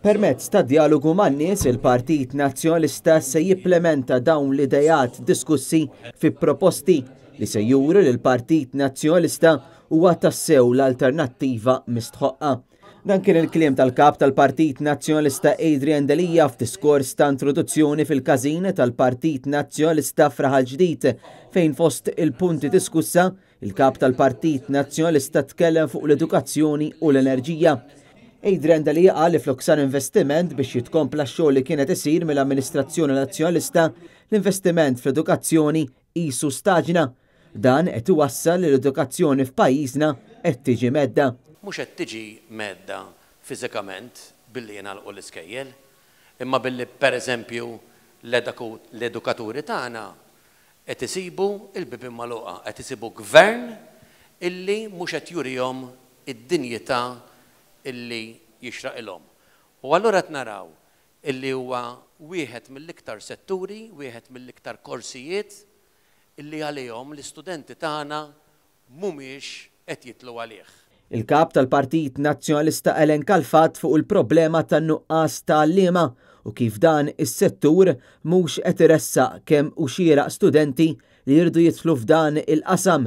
Permezz ta' djalogu man-nies, il-Partit Nazzjonalista se jipplementa dawn l-ideat diskussi fi proposti li se juru li l-Partit Nazzjonalista huwa tassew l-alternattiva mistħoqqa. Dan kien il-kliem tal-Kap tal-Partit Nazzjonalista Adrian Delia f'diskors ta' introduzzjoni fil-każin tal-Partit Nazzjonalista f'Raħal Ġdid, fejn fost il-punti diskussa, il-Kap tal-Partit Nazzjonalista tkellem fuq l-edukazzjoni u l-enerġija. Adrian Delia qal li flok sar investiment biex jitkompla x-xogħol li kien qed isir mill-amministrazzjoni Nazzjonalista, l-investiment fl-edukazzjoni qisu staġna. Dan qed iwassal li l-edukazzjoni f'pajjiżna qed tiġi mhedda. Mhux qed tiġi mhedda fiżikament billi jingħalqu l-iskejjel, imma billi pereżempju l-edukaturi tagħna qed isibu l-bibien magħluqa, qed isibu gvern illi mhux qed jurihom id-dinjità illi jixraqilhom. U allura qed naraw illi huwa wieħed mill-iktar setturi, wieħed mill-iktar korsijiet illi għalihom l-istudenti tagħna mhumiex qed jidħlu għalih. Il-Kap tal-Partit Nazzjonalista elenka l-fatt fuq il-problema tan-nuqqas ta' għalliema u kif dan is-settur mhux qed iressaq kemm hu xieraq studenti li jridu jidħlu f'dan il-qasam.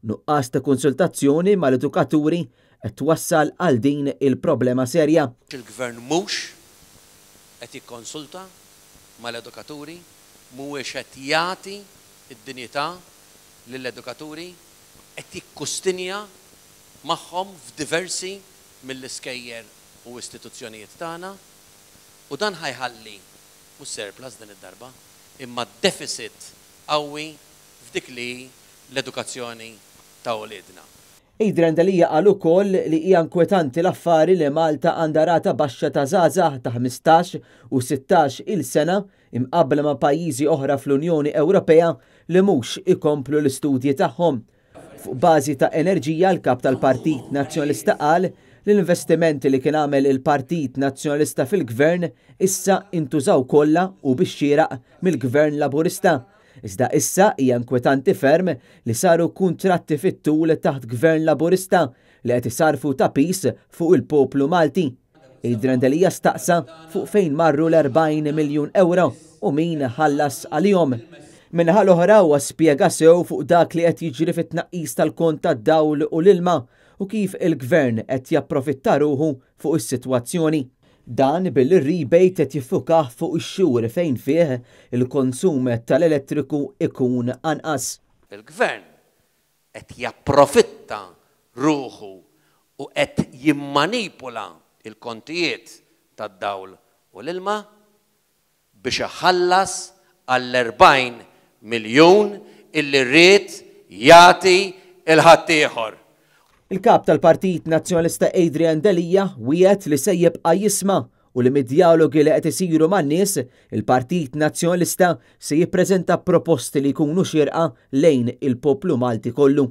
Nuqqas ta' konsultazzjoni mal-edukaturi qed twassal għal din il-problema serja. Il-Gvern mhux qed jikkonsulta mal-edukaturi, mhuwiex qed jagħti d-dinjità lill-edukaturi, qed jikkustinja magħhom f'diversi mill-iskejjel u istituzzjonijiet tagħna u dan ħa jħalli mhux surplus din id-darba, imma deficit qawwi f'dik li hi l-edukazzjoni ta' uliedna. Adrian Delia qal ukoll li hija inkwetanti l-affari li Malta għandha rata baxxa ta' żgħażagħ ta' 15 u 16 il sena imqabbla ma' pajjiżi oħra fl-Unjoni Ewropea li mhux ikomplu l-istudji tagħhom. Fuq bażi ta' enerġija l-Kap tal-Partit Nazzjonalista qal li l-investimenti li kien għamel il-Partit Nazzjonalista fil-Gvern issa intużaw kollha u bix-xieraq mill-Gvern Laburista. Iżda issa hija inkwetanti ferm li saru kuntratti fit-tul taħt Gvern Laburista li qed isarrfu ta' piż fuq il-poplu Malti. Adrian Delia staqsa fuq fejn marru l-40 miljun ewro u min ħallas għalihom. Min-naħa l-oħra huwa spjega sew fuq dak li qed jiġri fit-tnaqqis tal-kont tad-dawl u l-ilma u kif il-Gvern qed japprofitta ruħu fuq is-sitwazzjoni. Dan billi r-rebate qed jiffukah fuq ix-xhur fejn fih il-konsum tal-elettriku ikun anqas. Il-Gvern qed japprofitta ruħu u qed jimmanipula l-kontijiet tad-dawl u l-ilma biex iħallas għall-40 miljun illi ried jagħti 'l ħaddieħor. Il-Kap tal-Partit Nazzjonalista Adrian Delia wiegħed li se jibqa' jisma' u li mid-djalogi li qed isiru man-nies, il-Partit Nazzjonalista se jippreżenta proposti li jkunu xierqa lejn il-poplu Malti kollu.